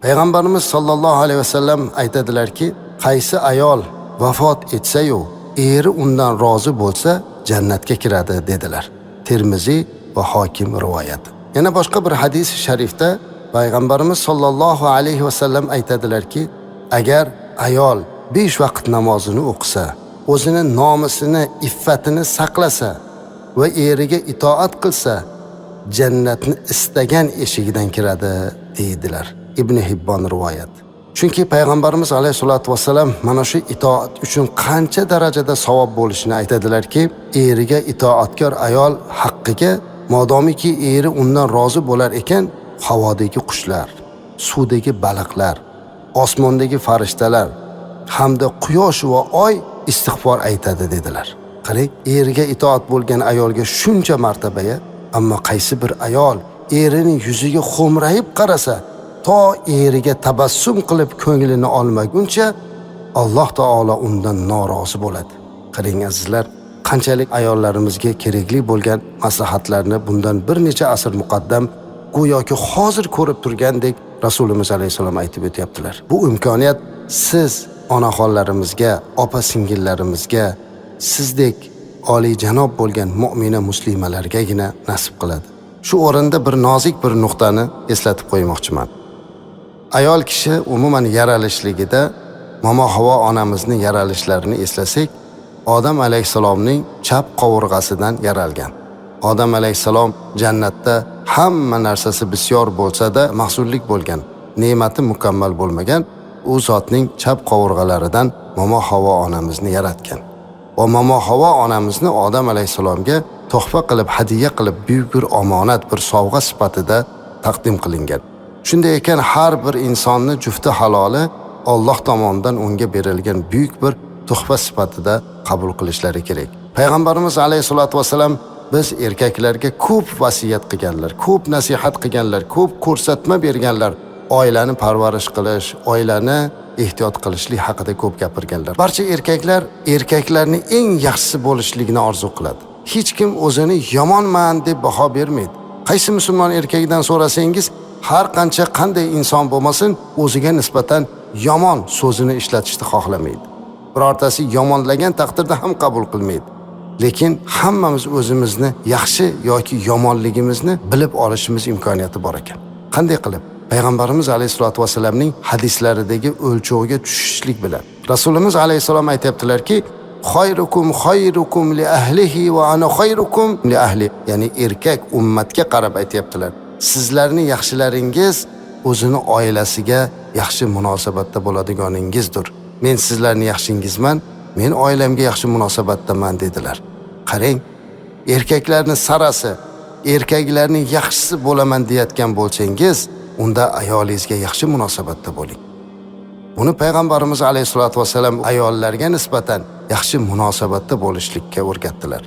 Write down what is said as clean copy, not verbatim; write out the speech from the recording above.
Payg'ambarimiz sollallohu alayhi vasallam aytadilarki, qaysi ayol vafot etsa-yu, eri undan rozi bo'lsa, jannatga kiradi dedilar. Termiziy va Hokim rivoyati. Yana boshqa bir hadis sharifda payg'ambarimiz sollallohu alayhi vasallam aytadilarki, agar ayol 5 vaqt namozini o'qisa, o'zini nomusini, iffatini saqlasa va eriga itoat qilsa, jannatni istagan eshigidan kiradi deydilar. Ibn Hibbon rivoyat. Chunki payg'ambarimiz alayhisolatu vassalam mana shu itoat uchun qancha darajada savob bo'lishini aytadilarki, eriga itoatkor ayol haqqiga modomiki eri undan rozi bo'lar ekan, havodagi qushlar, suvdagi baliqlar, osmondagi farishtalar hamda quyosh va oy istig'for aytadi dedilar. Qarang, eriga itoat bo'lgan ayolga shuncha martabaya, ammo qaysi bir ayol erining yuziga xo'mrayib qarasa, to eriga tabassum qilib ko'nglini olmaguncha Alloh taolo undan norozi bo'ladi. Qarang azizlar, qanchalik ayollarimizga kerakli bo'lgan maslahatlarni bundan bir necha asr muqaddam go'yoki hozir ko'rib turgandek Rasulimiz alayhissalom aytib o'tyaptilar. Bu imkoniyat siz onaxonlarimizga, opa singillarimizga, sizdek oliyjanob bo'lgan mo'mina muslimalargagina nasib qiladi. Shu o'rinda bir nozik bir nuqtani eslatib qo'ymoqchiman. Ayol kishi umuman yaralishligida Momo Havo onamizni yaralishlarini eslasak, Odam alayhissalomning chap qovurg'asidan yaralgan. Odam alayhissalom jannatda hamma narsasi bisyor bo'lsa-da mahsullik bo'lgan, ne'mati mukammal bo'lmagan, u zotning chap qovurg'alaridan Momo Havo onamizni yaratgan. Va Momo Havo onamizni Odam alayhissalomga tuhfa qilib, hadiya qilib, buyuk bir omonat, bir sovg'a sifatida taqdim qilingan. Shunday ekan, har bir insonni jufti haloli Alloh tomonidan unga berilgan buyuk bir tuhfa sifatida qabul qilishlari kerak. Payg'ambarimiz alayhisolatu vasallam biz erkaklarga ko'p vasiyat qilganlar, ko'p nasihat qilganlar, ko'p ko'rsatma berganlar, oilani parvarish qilish, oilani ehtiyot qilishlik haqida ko'p gapirganlar. Barcha erkaklar erkaklarning eng yaxshisi bo'lishligini orzu qiladi. Hech kim o'zini yomonman deb baho bermaydi. Qaysi musulmon erkagidan so'rasangiz, har qancha qanday inson bo'lmasin, o'ziga nisbatan yomon so'zini ishlatishni xohlamaydi. Birortasi yomonlagan taqdirda ham qabul qilmaydi. Lekin hammamiz o'zimizni yaxshi yoki yomonligimizni bilib olishimiz imkoniyati bor ekan. Qanday qilib? Payg'ambarimiz alayhisolatu vasallamning hadislaridagi o'lchovga tushishlik bilan. Rasulimiz alayhissalom aytayaptilarki, xayrukum xayrukum li ahlihi va ana xayrukum li ahli. Ya'ni erkak ummatga qarab aytayaptilar. Sizlarning yaxshilaringiz o'zini oilasiga yaxshi munosabatda bo'ladiganingizdir. Men sizlarning yaxshingizman, men oilamga yaxshi munosabatdaman dedilar. Qarang, erkaklarning sarasi, erkaklarning yaxshisi bo'laman deyotgan bo'lsangiz, unda ayolingizga yaxshi munosabatda bo'ling. Buni payg'ambarimiz alayhisolatu vasallam ayollarga nisbatan yaxshi munosabatda bo'lishlikka o'rgatdilar.